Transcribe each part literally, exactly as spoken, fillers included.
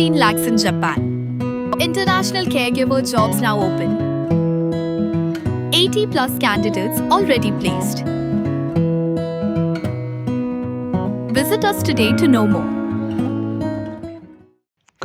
fifteen lakhs in Japan. International caregiver jobs now open. eighty plus candidates already placed. Visit us today to know more.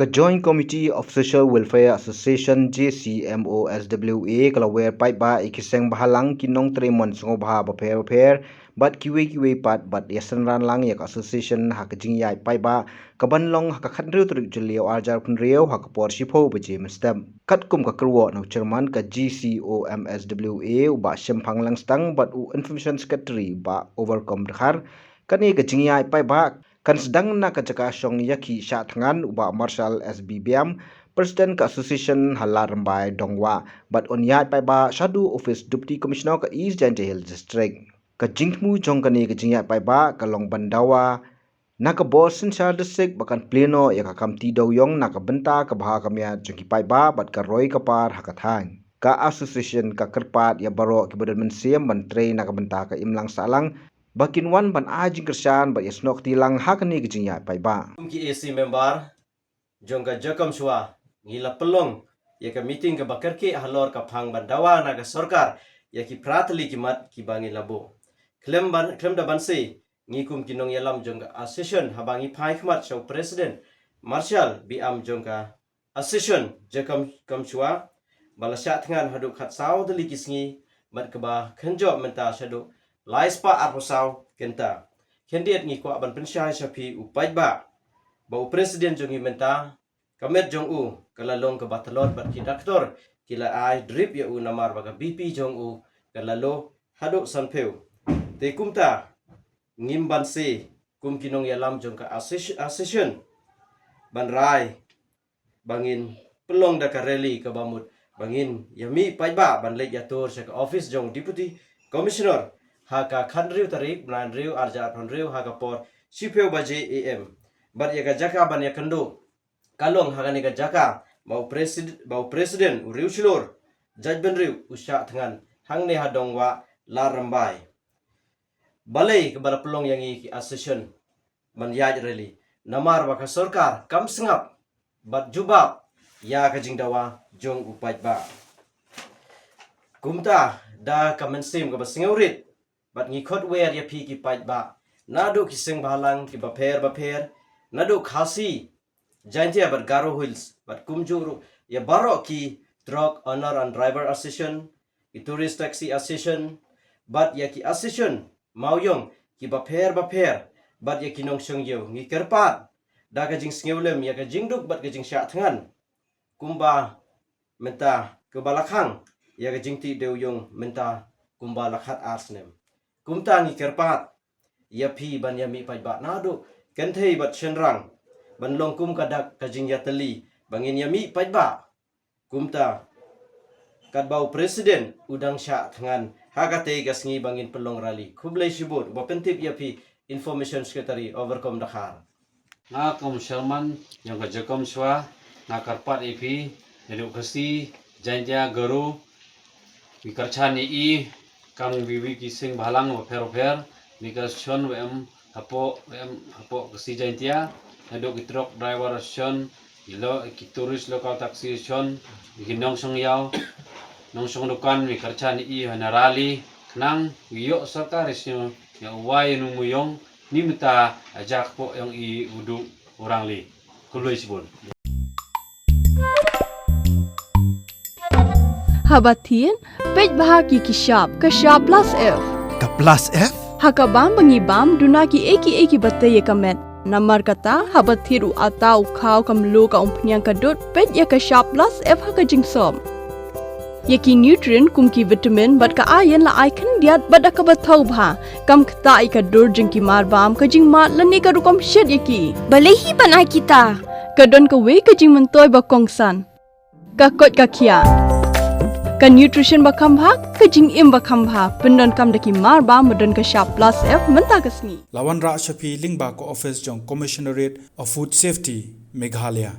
Ka Joint Committee of Social Welfare Association, J C M O S W A, ka la wer paidbah ïa ki seng bhalang, ki nongtrei mon sngewbha bapher bapher bad kiwei kiwei pat, bad ïa synran lang ïa ka association ha ka jingïaid paidbah ka ban long ha ka khathynriew tarik Jylliew arhajar arphew hynriew ha ka por shiphew baje mynstep. Katkum ka kyrwoh na u chairman ka G C O M S W A, u Bah Shemphang Langstang, bad u information secretary, Bah Overcome Dkhar, kane ka jingïaid paidbah kan sdang na ka jaka shong ïakhih shah thngan u Bah Marshal S B Biam, president ka association ha Ladrymbai Dongwah, bad un ïaid paidbah shaduh office Deputy Commissioner ka East Jaintia Hills District. Ka jingthmu jong kane ka jingïaid paidbah ka long ban dawa na ka bor synshar district ba kan plie noh ïa ka kam ti dewiong na ka bynta ka bha ka miat jong ki paidbah bad ka roi ka par ha ka thaiñ. Ka association ka kyrpad ïa baroh kiba don mynsiem ban trei na ka bynta ka imlang sahlang ba kin wan ban ai jingkyrshan bad ïasnoh kti lang ha kane ka jingïaid paidbah. Kum ki A C member jong ka Jakamswa, ngi la pynlong ïa ka meeting kaba kyrkieh halor ka phang ban dawa na ka sorkar ïa ki phra tylli ki mat kiba ngi la buh. Khlem ban, khlem da ban sei, ngi kum ki nongïalam jong ka association, haba ngi phai khmat sha u president Marshal Biam jong ka association Jakamswa, ba la shah thngan haduh khatsaw tylli ki sngi, bad kaba kynjoh mynta shaduh laispah arphew saw kynta. Khyndiat ngi kwah ban pynshai sha phi u paidbah ba u president jong ngi mynta, ka met jong u ka la long kaba tlot bad ki doctor ki la ai drip ïa u namar ba ka B P jong u ka la low haduh sanphew. Te kumta ngim ban sei kum ki nongïalam jong ka association ban rai ba ngin pynlong da ka rally kaba mut ba ngin ïa mih paidbah ban leit ïatur sha ka office jong Deputy Commissioner ha ka khathynriew tarik bnai hynriew arhajar arphew hynriew ha ka por shiphew baje A M. Bad ïa ka jaka ban ïakynduh ka long ha kane ka jaka ba u president, ba u president u Riewshlur Jaitbynriew u shah thngan hangne ha Dongwah Ladrymbai. Balei kaba la pynlong ïa ngi ki association ban ïaid rally? Namar ba ka sorkar kam sngap bad jubab ïa ka jingdawa jong u paidbah. Kumta da ka mynsiem kaba sngewrit bad ngi khot wer ïa phi ki paidbah naduh ki seng bhalang kiba pher bapher, naduh Khasi, Jaintia bad Garo Hills, bad kumjuh ruh ïa baroh ki Truck Owner and Driver Association, ki Tourist Taxi Association, bad ïa ki association mawïong kiba pher bapher, bad ïa ki nongshong ïew. Ngi kyrpad da ka jingsngewlem ïa ka jingduk bad ka jingshah thngan kumba mynta, kaba la khang ïa ka jingtih dewiong mynta kumba la khat ar snem. Kumta ngi kyrpad ïa phi ban ïa mih paidbah naduh kynthei bad shynrang ban long kum ka dak ka jingïatylli ba ngin ïa mih paidbah. Kumta katba u president u dang shah thngan ha katei ka sngi ba ngin pynlong rally. Khublei shibun. Uba pyntip ïa phi, Information Secretary Overcome Dkhar. Nga kum chairman jong ka Jakamswa, nga kyrpad ïa phi, naduh Khasi, Jaintia, Garo, ngi kyrchan ïa i kam kiwei ki seng bhalang bapher bapher, ngi kyrchan ïa em hapoh, em hapoh Khasi Jaintia, naduh ki truck driver association, ki lo, ki tourist local taxi association, ki nongshong ïew, nongshong dukan, ngi kyrchan ïa i ha kane ka rally, khnang ïoh sorkar ïa sngew ïa u wai u mawïong, ni mynta ha jaka kpoh ïong i u duk u rangli. Khublei shibun. Haba thied, peit bha ki ki shap, ka shap plus F. Ka plus F? Ha ka bam ba ngi bam, duna ki ei ki ei kiba tei ïa ka met. Namar kata, haba thied u atta u khaw ka mluh ka umphniang ka dud, peit ïa ka shap plus F ha ka jingsop. Ïa ki nutrient kum ki vitamin bad ka iron la ai khyndiat bad da kaba thaw bha. Kam ktah ïa ka dur jong ki marbam, ka jingmad lane ka rukom shet ïa ki. Balei hi ban ai kita? Ka don kawei ka jingmyntoi ba kongsan. Ka koit ka khiah. Ka nutrition ba kham bha, ka jingim ba kham bha. Pyndonkam da ki marbam ba don ka shap plus F mynta ka sngi. La wanrah sha phi lyngba ka office jong Commissionerate of Food Safety, Meghalaya.